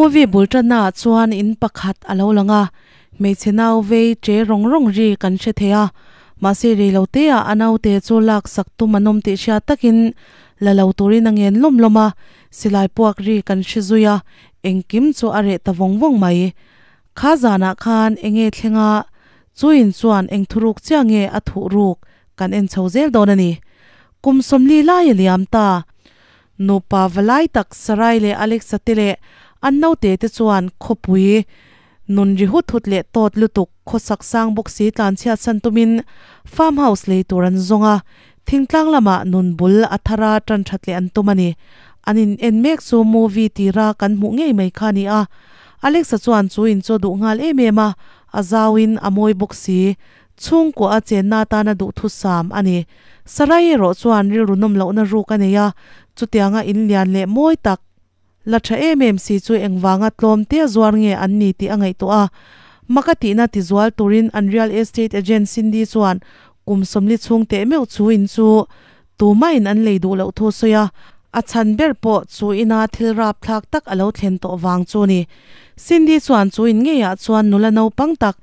Movie bul tanna ah chuan in pakhat a lo lang a hmeichhe nau vei che rawng rawng ri kan hre thei a mahse reilote ah a naute chu lak sak tum an awm tih hriat takin la lo turin a ngen lawm lawm a silai puak ri kan hre zui a engkim chu a reh ta vawng vawng mai. Kha zanah khan enge thleng a chu in chuan eng thuruk chiah nge a thuh ruk kan en chho zel dawn a ni. Kum 40 lai a liam ta. Nupa valai tak Sarai leh Alexa te leh an naute te chuan khawpui nun ri hut hut leh tawt lutuk khawsak sang bawk si tlanchhiat san tumin farm house lei tur an zawng a, thingtlang lamah nun bul a thara tan that leh an tum a ni. An in en mek chu movie tira kan hmuh ngei mai kha a ni a. Alexa chuan chu in chu a duh nghal em em a, a zauin a mawi bawk si. Chhungkua a chenna atana duhthusam a ni. Sarai erawh chuan rilru nawm lohna ruk a nei a, chutianga in lian leh mawi tak, la tha em em si chu engvanga tlawm te a zuar nge an ni tih a ngaihtuah a. Maka tihna tizual turin an real estate agent Cindy chuan kum 40 chhung teh meuh chu in chu tumahin an lei duh loh thu a sawi a, a chhan ber pawh chu ina thil rapthlak tak a lo thlen tawh vang chu a ni. Cindy chuan chu in ngeiah chuan nula naupang tak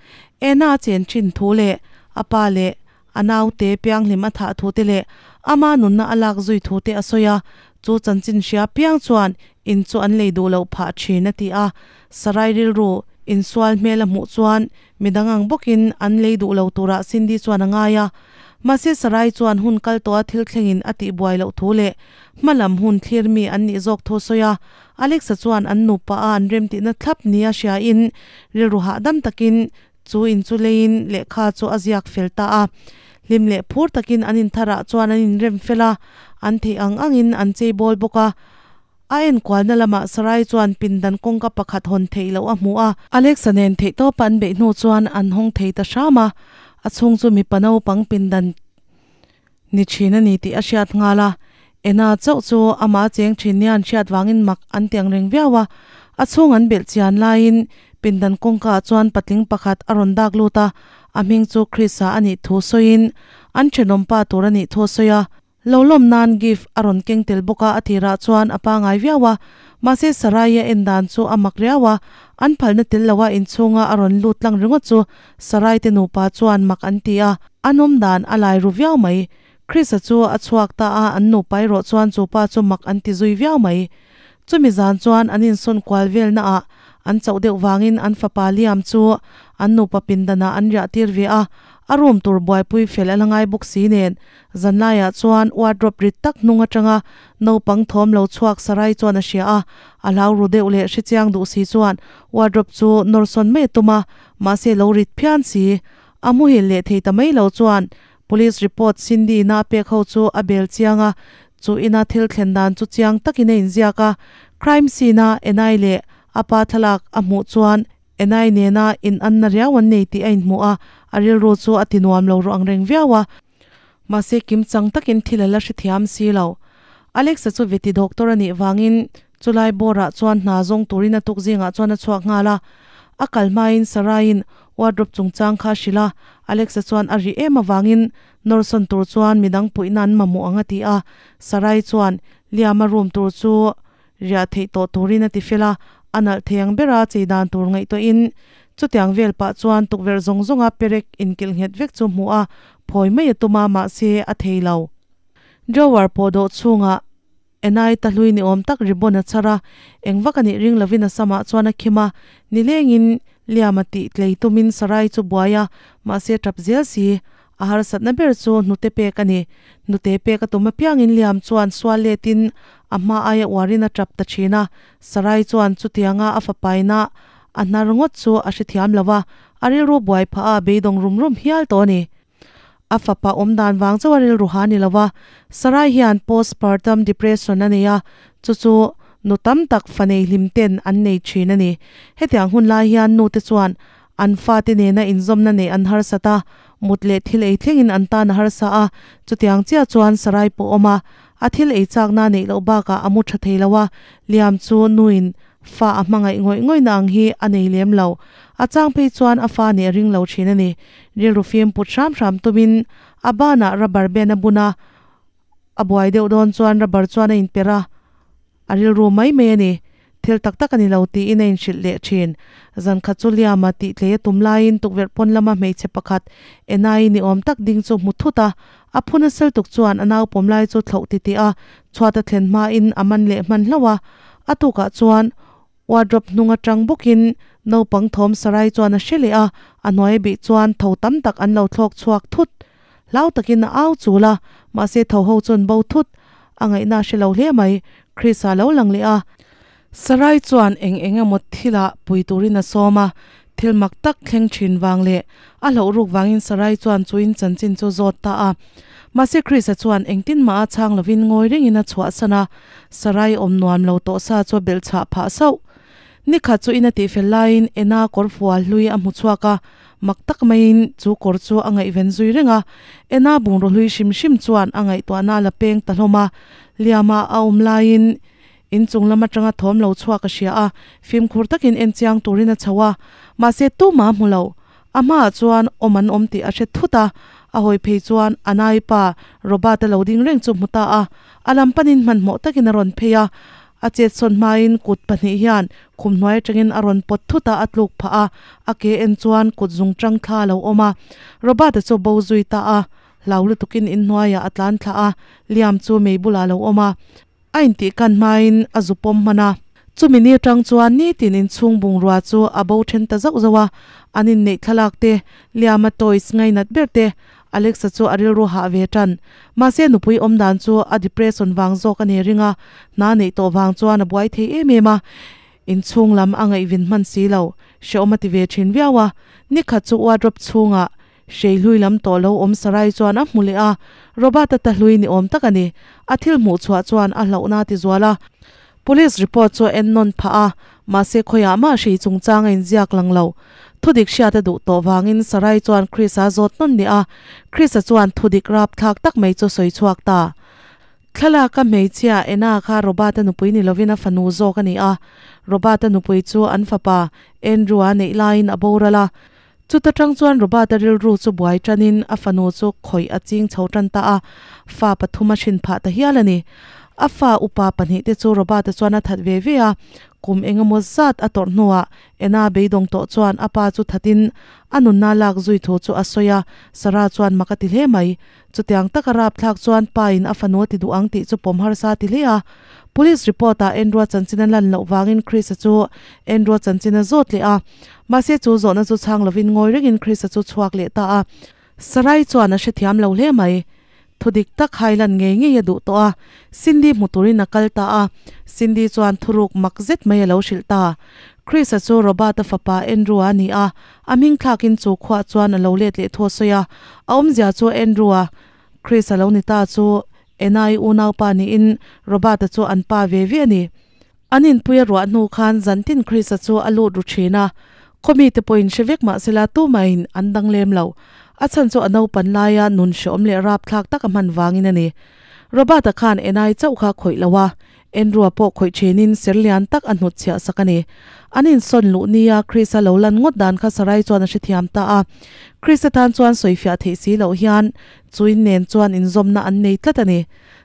Ena a chen thin thu leh a pa leh a naute pianghlim a thah thu te leh ama nunna a lak zui thu te a sawi a, chu chanchin hria piang chuan in chu an lei duh loh phah thin a ti a. Sarai rilru insual hmel a hmuh chuan midang ang bawkin an lei duh lo turah Cindy chuan a ngai a. Mahse Sarai chuan hun kal tawha thil thlengin a tihbuai loh thu leh hmalam hun thlir mi an nih zawk thu a sawi a. Alexa chuan an nupa a an remtihna thlap nia hriain rilru hahdam takin chu in chu leiin lehkha chu a ziak fel ta a. Hlim leh phur takin an intharah chuan an inrem fel a, an theih ang angin an chei bawl bawk a. A enkualna lamah Sarai chuan pindan kawngka pakhat hawn theih loh a hmu a. Alexa nen theihtawpa an beih hnu chuan an hawng thei ta hram a, a chhung chu mipa naupang pindan ni thin a ni tih a hriat nghal a. Ena chauh chu amah a cheng thin nia an hriat vangin mak an ti ang reng viau a. A chhung an belh chian laiin pindan kawngkaah chuan patling pakhat a rawn dak lut a, a hming chu Chris-a a nih thu sawiin an thenawmpa tur a nih thu a sawi a. Lo lawm nan gift a rawn keng tel bawk a, a tirah chuan a pangai viau a, mahse Sarai-a en dan chu a mak riau a, an phalna tel loa inchhunga a rawn lut tlang ringawt chu Sarai te nupa chuan mak an ti a, an awm dan a lai ru viau mai. Chris-a chu a chhuak ta a, an nupa erawh chuan chu pa chu mak an ti zui viau mai. Chumi zan chuan an insawn kual velna ah an chauh deuh vangin an fapa Liam chu an nupa pindanah an riah tir ve a, a room tur buaipui fel a la ngai bawk si nen Zanlaiah chuan wardrobe rit tak hnung atanga naupang thawm lo chhuak Sarai chuan a hria a, a hlau ru deuh leh hrechiang duh si chuan wardrobe chu nawr sawn mai a tum a, mahse lo rit phian si. A muhil leh thei ta mai lo chuan police report Cindy ina a pek ho chu a bel chiang a, chu ina thil thlen dan chu chiang takin a inziak a, crime scene a Enai leh a pa thlalak a hmuh chuan Enai nena in anna riau an nei tih a inhmuh a, a rilru chu a ti nuam lo ru ang reng viau a. Mahse kim chang takin thil a la hrethiam si lo. Alexa chu veti doctor a nih vangin chulai bawrah chuan hna zawng turin a tuk zingah chuan a chhuak nghal a. A kal hmain Saraiin wardrobe chungchang kha a hrilh a, Alexa chuan a rih em avangin nawrsawn tur chuan midang puihna an mamawh ang a ti a. Sarai chuan Liam-a room tur chu riah theih tawh turin a ti fel a, a nalh thei ang bera chei dan tur ngaihtuahin chutiang vel pah chuan tukverh zawng zawnga perek inkilh nghet vek chu hmuh a, phawi mai a tum a, mahse a thei lo. Drawer pawh dawh chhungah Enai ta hlui ni awm tak ribbon a chhar a, eng vak a nih ring lovin a samah chuan a khim a, nilengin Liam a tih tlei tumin Sarai chu buai a, mahse tap zel si. A harsatna ber chu hnute pek a ni. Hnute pek a tum apiangin Liam chuan sual letin a hma aia uarin a tap ta thin a. Sarai chuan chutianga a fapaina a hnar ngawt chu a hrethiam lo a, a rilru buai phah a beidawng rum rum hial tawh a ni. A fapa awm dan vang chauh a rilru ha ni lo a, Sarai hian postpartum depression a nei a, chu chu nu tam tak fa nei hlim ten an nei thin a ni. Hetiang hun lai hian nute chuan An fate nena inzawmna neih an harsat a, mut leh thil ei thlengin an tan a harsa a, chutiang chiah chuan Sarai pawh awm a, a thil ei chakna neih loh bakah a mu tha thei lo a, Liam chu nuin fa a hmangaih ngawih ngawihna ang hi a nei lem lo. A chang phei chuan a fa nih a ring lo thin a ni. Rilru fim put hram hram tumin a banah rubber band a bun a, a buai deuh dawn chuan rubber chuan a inperh a, a rilru mai mai a ni. Thil tak tak a ni lo tiin a inhrilh leh thin. Zan khat chu Liama tih tlei a tum laiin tukverh pawn lama hmeichhe pakhat Enai ni awm tak ding chu hmu thut a. A phun a sel tuk chuan a nau pawm lai chu thlauh titih a, chhuat a thlen hmain a man leh hman hlauh a. A tukah chuan wardrobe hnung atang bawkin naupang thawm sarai chuan a hre leh a, a hnuai a bih chuan tho tam tak an lo thlawk chhuak thut. Hlau takin a au chul a, mahse tho ho chuan bo thut a ngaihna a hre lo hle mai. Chris-a lo lang leh a. Sarai chuan eng eng emaw thilah pui turin a sawm a, thil mak tak thleng thin vang leh a hlauh ruk vangin Sarai chuan chuin chanchin chu zawt ta a. Mahse Chris-a chuan engtin mah a chhang lovin ngawi rengin a chhuahsan a, Sarai awm nuam lo tawh sa chu a belh chhah phah sauh. Ni khat chu in a tihfel laiin Ena kawr fual hlui a hmu chhuak a, mak tak maiin chu kawr chu a ngaihven zui reng a. Ena bungraw hlui hrim hrim chuan a ngaihtuahna a la peng ta hlawm a, Liama a awm laiin inchung lam atanga thawm lo chhuak a hria a, fimkhur takin en chiang turin a chho a, mahse tumah a hmu lo. A hmaah chuan awm an awm tih a hre thut a, a hawi phei chuan a naipa Robert-a lo ding reng chu hmu ta a, a lam panin hmanhmawh takin a rawn phei a, a chetsawn hmain kut pahnih hian khum hnuai atangin a rawn pawt thut a, a tluk phah a, a ke en chuan kut zung tang thla a lo awm a, Robert-a chu bo zui ta a, hlau lutukin inhnuaiah a tlan thla a, Liam chu mei bulah a lo awm a. A intih kan hmain a zu pawm hman a. Chumi ni atang chuan nitin inchhung bungrua chu a bo then ta zauh zauh a, an inneih thlalak te, Liama toys ngainat ber te, Alexa chu a rilru hah ve tan. Mahse nupui awm dan chu a depression vang zawk a ni ring a, hna neih tawh vang chuan a buai thei em em a, inchhung lam a ngaihvin hman si lo, hrehawm a ti ve thin viau a. Nikhat chu wardrobe chhungah Hreihlui lam tawh lo awm Sarai chuan a hmu leh a, Robert-a ta hlui ni awm tak a ni. A thil hmuh chhuah chuan a hlauhna a ti zual a. Police report chu a en nawn phah a, mahse khawiah mah hrei chungchang a inziak lang lo. Thudik hriat a duh tawh vangin Sarai chuan Chris-a zawt nawn leh a, Chris-a chuan thudik rapthlak tak mai chu sawi chhuak ta. Thlalaka hmeichhia Ena kha Robert-a nupui ni lovin a fanu zawk a ni a, Robert-a nupui chu an fapa Andrew-a neih laiin a boral a. Chuta tang chuan Robert-a rilru chu buai tanin a fanu chu khawih a ching chho tan ta a, fa pathum a hrin phah ta hial a ni. A fa upa pahnih te chu Robert-a chuan a that ve ve a, kum eng emaw zat a tawrh hnuah Ena beidawng tawh chuan a pa chu thatin a nunna lak zui thu chu a sawi a, Sarah chuan mak a ti hle mai. Chutiang taka rapthlak chuan pa in a fanu a ti duh ang tih chu pawm harsa a ti hle a. Police report ah Andrew-a chanchin a lan loh vangin Chris-a chu Andrew-a chanchin a zawt leh a. Mahse chu zawhna chu chhang lovin ngawi rengin Chris-a chu chhuak leh ta a. Sarai chuan a hrethiam lo hle mai. Thu dik tak hailan ngei ngei a duh tawh a. Cindy hmu turin a kal ta a. Cindy chuan thuruk mak zet mai a lo hrilh ta. Chris-a chu Robert-a fapa Andrew-a a ni a, a hming thlakin chu khuah chuan a lo let leh thu a sawi a. A awmzia chu Andrew-a Chris-a lo ni ta chu Enai unaupa niin Robert-a chu an pa ve ve a ni. An inpui a ruah hnu khan zantin Chris-a chu a lut ru thin a, khaw mite pawhin hre vek mah sela tumahin an dang lem lo. A chhan chu a naupan laia nun hreawm leh rapthlak tak a hman vangin a ni. Robert-a khan Enai chauh kha khawih lo a, Andrew-a pawh khawih thinin ser lian tak a hnutchhiah sak a ni. An insawn luh nia Chris-a lo lan ngawt dan kha Sarai chuan a hrethiam ta a. Chris-a tan chuan sawifiah theih si loh hian chuin nen chuan inzawmna an nei tlat a ni.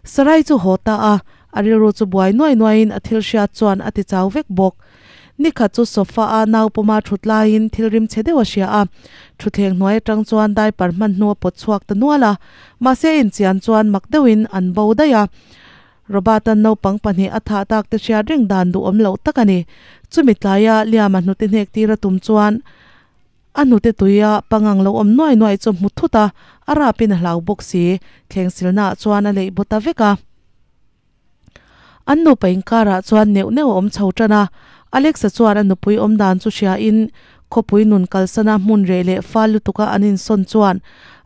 Sarai chu haw ta a, a rilru chu buai nuai nuaiin a thil hriat chuan a ti chau vek bawk. Nikhat chu sofa-a naupawma thut laiin thil rim chhe deuh a hria a, thutthleng hnuai atang chuan diaper hman hnu a pawt chhuak ta nual a, mahse a inchian chuan mak deuhin an bo daih a. Robert-a naupang pahnih a thah tak te hriat reng dan duhawm loh tak a ni. Chumi tlaia Liam-a hnute hnek tir a tum chuan a hnute tuia pangang lo awm nuai nuai chu hmu thut a, a rapin a hlau bawk si. Thleng silnaah chuan a leih baw ta vek a. An nupa inkarah chuan neuh neuh a awm chho tan a. Alex-a chuan a nupui awm dan chu hriain khawpui nun kalsana hmun reh leh fal lutuka an insawn chuan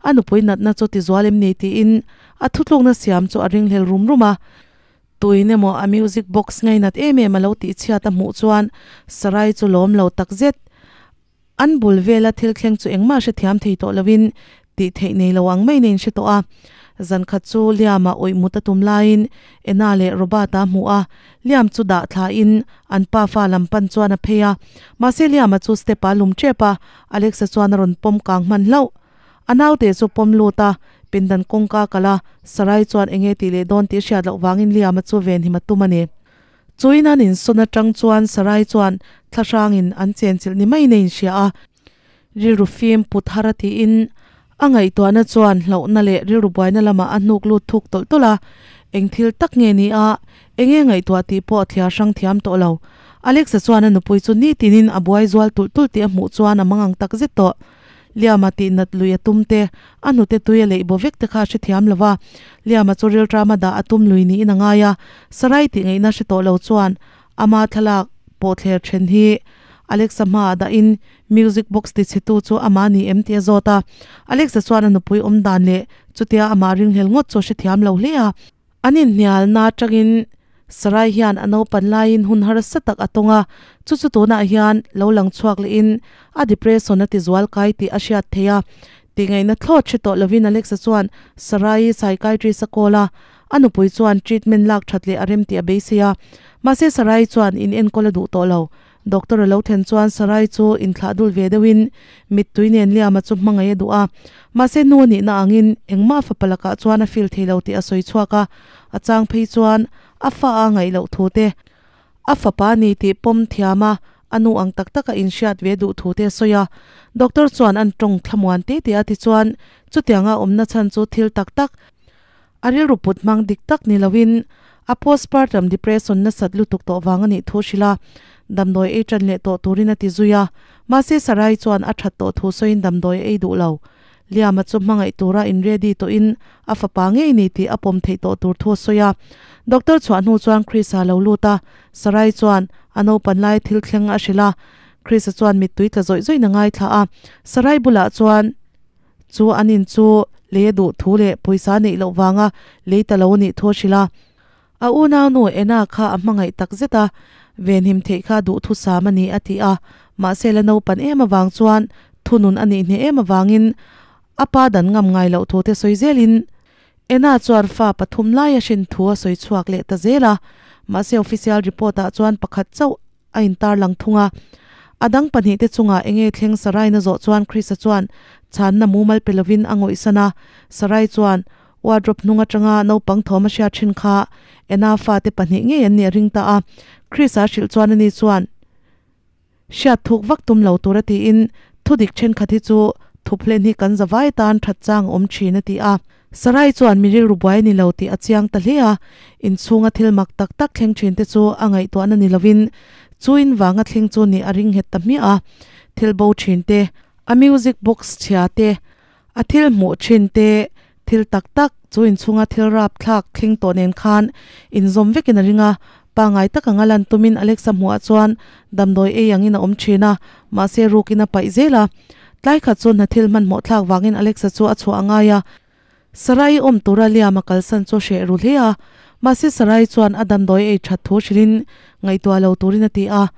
a nupui natna chu tizual em ni tiin A thutlukna siam chu a ringhlel rum rum a, tuin emaw a music box ngainat em em a lo tih chhiat a hmuh chuan Sarai chu lawm lo tak zet. An bul vela thil thleng chu engmah hrethiam thei tawh loin tih theih nei lo ang mai nen hre tawh a. Zan khat chu Liam-a awih mut a tum laiin Ena leh Robert-a hmuh a, Liam chu dah thlain an pafa lam pan chuan a phei a. Mahse Liam-a chu step-a lum tep a, Alex-a chuan a rawn pawm kang hman hlauh. A naute chu pawm lut a, pindan kawngka kal a, Sarai chuan enge tih leh dawn tih hriat loh vangin Liam-a chu venhim a tum a ni. Chu in an insawn atang chuan Sarai chuan thlahrangin an chenchilh ni maiin a inhria a, rilru fim put har a tiin a ngaihtuahna chuan hlauhna leh rilru buaina lamah a hnuk lut thuk tawlh tawlh a, eng thil tak nge ni a, eng nge ngaihtuah tih pawh a thliar hrang thiam tawh lo. Alexa chuan a nupui chu nitinin a buai zual tulh tulh tih a hmuh chuan a mangang tak zet tawh. Liama tih nat lui a tum te, a hnute tui a leih baw vek te kha a hrethiam lo va. Liama chu rilṭama dah a tum lui niin a ngai a, Sarai tih ngaihna hre tawh lo chuan ama thlalak pawhthler then hi Alexa hmaah dahin music box ti chhetu chu amah ni em tih a zawt a. Alexa chuan a nupui awm dan leh chutia amah ringhlel ngawt chu a hrethiam lo hle a. An inhnialna atangin Sarai hian a naupan laiin hun harsa tak a tawng a, chu chu tunah hian lo lang chhuak lehin a depression a ti zual kai tih a hriat theih a. Tihngaihna thlawt hre tawh lovin Alexa chuan Sarai-i psychiatrist a call a, a nupui chuan treatment lak that leh a rem tih a beisei a. Mahse Sarai chuan in enkawl a duh tawh lo. Doctor a lo then chuan Sarai chu inthlah dul ve deuhin mittui nen Liama chu hmangaih a duh a. Mahse nu a nihna angin engmah fapa lakah chuan a feel thei lo tih a sawi chhuak a. A chang phei chuan a fa a ngaih loh thu te, a fapa a ni tih pawm thiam a, a nu ang tak taka inhriat ve duh thu te a sawi a. Doctor chuan an tawng thlamuan tih tih a tichuan chutianga awmna chhan chu thil tak tak A rilru put hmang dik tak ni loin a postpartum depression nasat lutuk tawh vang a nih thu hrilh a, damdawi ei tan leh tawh turin a ti zui a. Mahse Sarai chuan a that tawh thu sawiin damdawi a ei duh lo. Liama chu hmangaih tura in ready tawhin a fapa ngei ni tih a pawm theih tawh tur thu a sawi a. Doctor chhuah hnu chuan Chris-a lo lut a, Sarai chuan a naupan lai thil thleng a hrilh a. Chris-a chuan mittui tla zawih zawihin a ngaithla a, Sarai bulah chuan, Chu an in chu lei a duh thu leh pawisa neih loh vanga lei ta lo a nih thu a hrilh a. A unaunu Ena kha a hmangaih tak zet a, venhim theih kha duhthusam a ni a ti a. Mahse la naupan em avang chuan thunun a nih hneh em avangin a pa dan ngam ngai loh thu te sawi zelin Ena chuan fa pathum lai a hrin thu a sawi chhuak leh ta zel a. Mahse official report ah chuan pakhat chauh a intarlang thung a. A dang pahnihte chungah enge thleng Sarai-na zawh chuan Krista chuan chhanna mumal pe lovin a ngawihsan a. Sarai chuan wardrobe hnung atanga naupang thawm a hriat thin kha Ena fate pahnih ngei an nih a ring ta a. Krista a hrilh chuan ani chuan hriat thuk vak tum lo tur a tiin thudik thenkhat hi chu thup hlen hi kan zavai tan that chang a awm thin a ti a. Sarai chuan mi rilru buai a ni lo tih a chiang ta hle a, inchhunga thil mak tak tak thleng thin te chu a ngaihtuahna ni lovin chu in vanga thleng chu nih a ring nghet ta hmiah a. Thil bo thin te, a music box chhia te, a thil hmuh thin te, thil tak tak chu inchhunga thil rapthlak thleng tawh nen khan inzawm vekin a ring a. Pangngai tak anga lan tumin Alexa hmuhah chuan damdawi ei angin a awm thin a, mahse rukin a paih zel a. Tlai khat chu hna thil hmanhmawh thlak vangin Alexa chu a chhuah a ngai a, Sarai awm tura Liam a kalsan chu a hreh ru hle a, mahse Sarai chuan a damdawi ei that thu hrilhin ngaihtuah lo turin a ti a.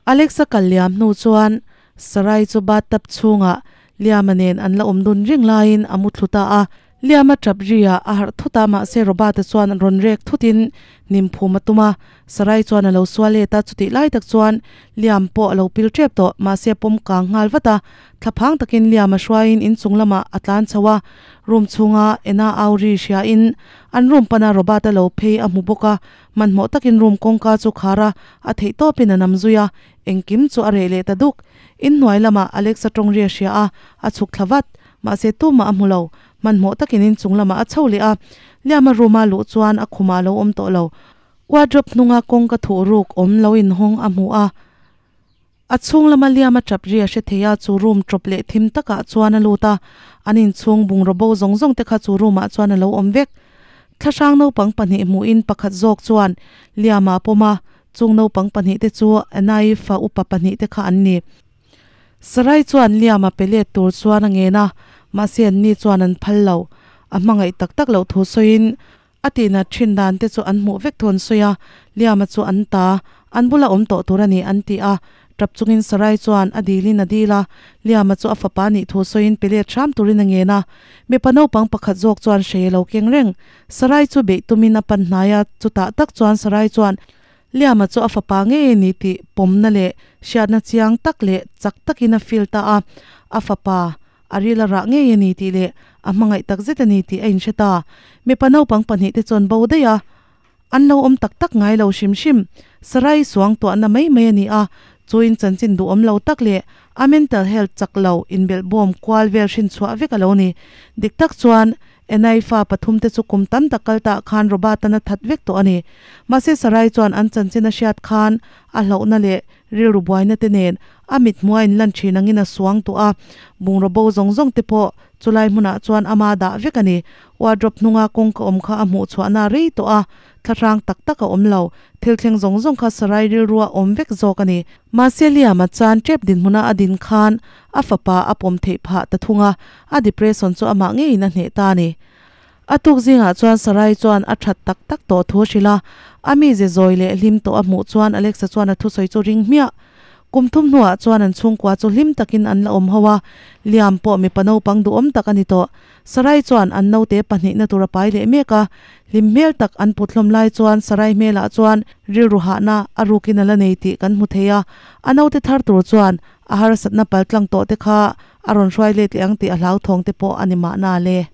Alexa kal liam hnu chuan Sarai chu bathtub chhungah Liama nen an la awm dun reng laiin a mu thlu ta a. Liama tap ri-ah a harh thut a, mahse Robert-a chuan rawn rek thutin hnim phum a tum a. Sarai chuan a lo sual let a, chutih lai tak chuan Liam pawh a lo pil tep tawh, mahse a pawm kang nghal vat a. Thlaphang takin Liam a hruaiin inchung lamah a tlan chho a, room chhunga Ena au ri hriain an room pana Robert-a lo phei a hmu bawk a. Hmanhmawh takin room kawngka chu khar a, a theih tawpin a nam zui a, engkim chu a reh leh ta duk. Inhnuai lamah Alexa tawng ri a hria a, a chhuk thla vat. Mahse tumah a hmu lo. Hmanhmawh takin inchung lamah a chho leh a, Liama room a luh chuan a khumah a lo awm tawh lo. Wardrobe hnunga kawngka thuh ruk awm lo inhawng a hmu a. A chhung lama Liama tap ri a hre thei a, chu room tawp leh thim takah chuan a lut a. An inchhung bungraw bo zawng zawng te kha chu room ah chuan a lo awm vek. Thlahrang naupang pahnih hmuhin pakhat zawk chuan Liama a pawm a, chung naupang pahnih te chu Anai fa upa pahnih te kha an ni. Sarai chuan Liam a pe let tur chuan a ngen a, mahse anni chuan an phal lo. A hmangaih tak tak loh thu sawiin a tihnat thin dan te chu an hmuh vek thu an sawi a, Liama chu an ta, an bula awm tawh tur a ni an ti a. Tap chungin Sarai chuan a dilin a dil a, Liama chu a fapa nih thu sawiin pe let hram turin a ngen a. Mipa naupang pakhat zawk chuan hrei a lo keng reng. Sarai chu beih tumin a pan hnai a, chutah tak chuan Sarai chuan Liama chu a fapa ngei a ni tih pawmna leh hriatna chiang tak leh chak takin a feel ta a, a fapa a ril a rah ngei a ni tih leh a hmangaih tak zet a ni tih a inhre ta. Mipa naupang pahnih te chuan bo daih a, An lo awm tak tak ngai lo hrim hrim. Sarai suangtuahna mai mai a ni a, chuin chanchin duhawm lo tak leh a mental health chak lo inbelh bawm kual vel hrin chhuah vek a lo ni. Dik tak chuan Enai fa pathumte chu kum tam tak kal tah khan Robert-an a that vek tawh a ni. Mahse Sarai chuan an chanchin a hriat khan a hlauhna leh rilru buaina te nen a mit hmuh a inlan thin angin a suang tawh a, bungraw bo zawng zawng te pawh chulai hmunah chuan ama dah vek a ni. Wardrobe hnunga kawngka awm kha a hmuh chhuahna a rei tawh a, thlahrang tak tak a awm lo. Thil thleng zawng zawng kha Sarai rilrua awm vek zawk a ni. Mahse Liam-a chuan tep dinhmuna a din khan a fapa a pawm theih phah ta thung a, a depression chu amah ngeiin a hneh ta a ni. A tuk zingah chuan Sarai chuan a that tak tak tawh thu a hrilh a, a mize zawi leh hlim tawh a hmuh chuan Alexa chuan a thusawi chu ring hmiah. Kum thum hnuah chuan an chhungkua chu hlim takin an la awm ho a, Liam pawh mipa naupang duhawm tak a ni tawh. Sarai chuan an naute pahnihna tur a pai leh mek a, hlim hmel tak an put hlawm lai chuan Sarai hmelah chuan rilru hahna a rukin a la nei tih kan hmu thei a, a naute thar tur chuan a harsatna paltlang tawh te kha a rawn hruai let leh ang tih a hlauthawng te pawh a ni mahna le.